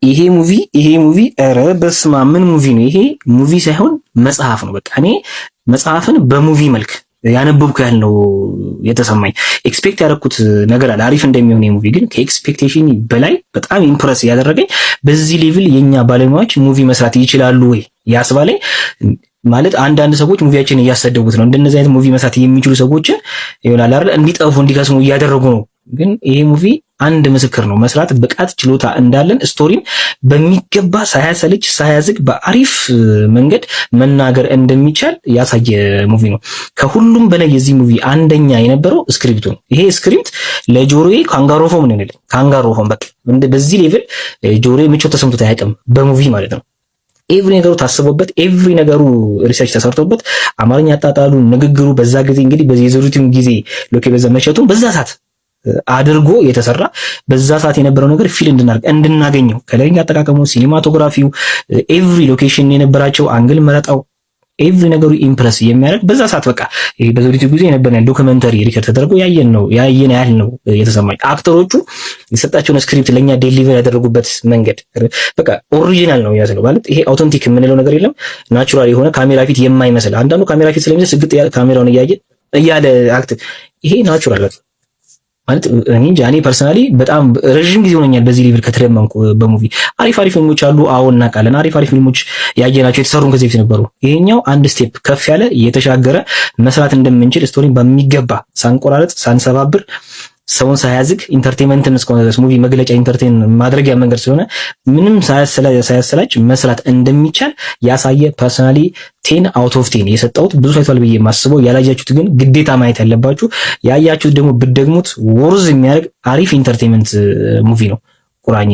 ይሄ movie ኧረ በስመ አብ፣ ምን movie ነው ይሄ? Movie ሳይሆን መጽሐፍ ነው። በቃ እኔ መጽሐፍን በ movie መልክ ያነበብኩ ያህል ነው የተሰማኝ። Expect ያደረኩት ነገር አለ አሪፍ እንደሚሆን movie፣ ግን ከ expectation በላይ በጣም impress ያደረገኝ፣ በዚህ level የኛ ባለሙያዎች movie መስራት ይችላሉ ወይ ያስባለኝ። ማለት አንዳንድ ሰዎች movie ያችንን እያሰደቡት ነው። እንደነዚህ አይነት movie መስራት የሚችሉ ሰዎችን ይሆናል አይደል እንዲጠፉ እንዲከስሙ እያደረጉ ነው። ግን ይሄ movie አንድ ምስክር ነው። መስራት ብቃት ችሎታ እንዳለን፣ story ን በሚገባ ሳያሰልች ሳያዝግ በአሪፍ መንገድ መናገር እንደሚቻል ያሳየ movie ነው። ከሁሉም በላይ የዚህ movie አንደኛ የነበረው script ኡ ነው። ይሄ script ለጆሮዬ ካንጋሮፎም ነው የሚለኝ፣ ካንጋሮፎም። በቃ በዚህ level ጆሮዬ ምቾት ተሰምቶት አያውቅም በ movie ማለት ነው። Every ነገሩ ታስቦበት፣ every ነገሩ research ተሰርቶበት፣ አማርኛ አጣጣሉ፣ ንግግሩ በዛ ጊዜ እንግዲህ በዚህ የዘሪቱን ጊዜ ሎኬ በዛ መሸቱን በዛ ሰዓት አድርጎ የተሰራ፣ በዛ ሰዓት የነበረው ነገር feel እንድናደርግ እንድናገኘው፣ coloring አጠቃቀሙ፣ cinematography ው፣ every location የነበራቸው angle መረጣው፣ every ነገሩ impress የሚያደርግ፣ በዛ ሰዓት በቃ ይሄ በዘውዲቱ ጊዜ የነበረ documentary record ተደርጎ ያየን ነው ያየን ያህል ነው የተሰማኝ። Actor ኦቹ የሰጣቸውን script ለኛ deliver ያደረጉበት መንገድ በቃ original ነው ያዘለው። ማለት ይሄ authentic የምንለው ነገር የለም፣ natural የሆነ ካሜራ ፊት የማይመስል። አንዳንዱ ካሜራ ፊት ስለሚመስል ስግጥ ካሜራውን እያየ እያለ act፣ ይሄ natural በቃ። ማለት እኔ እንጃ፣ እኔ personally በጣም ረዥም ጊዜ ሆኖኛል በዚህ level ከተደመምኩ በ movie። አሪፍ አሪፍ ፊልሞች አሉ፣ አዎ እናውቃለን። አሪፍ አሪፍ ፊልሞች ያየናቸው የተሰሩን ከዚህ በፊት ነበሩ። ይሄኛው አንድ step ከፍ ያለ የተሻገረ፣ መስራት እንደምንችል story ን በሚገባ ሳንቆራረጥ ሳንሰባብር ሰውን ሳያዝግ፣ entertainment ን እስከሆነ ድረስ movie መግለጫ entertain ማድረጊያ መንገድ ስለሆነ ምንም ሳያሰላች መስራት እንደሚቻል ያሳየ፣ personally 10 out of 10 የሰጠሁት፣ ብዙ ሳይቷል ብዬ የማስበው፣ ያላያችሁት ግን ግዴታ ማየት ያለባችሁ፣ ያያችሁት ደግሞ ብትደግሙት worth የሚያደርግ አሪፍ entertainment movie ነው ቁራኜ።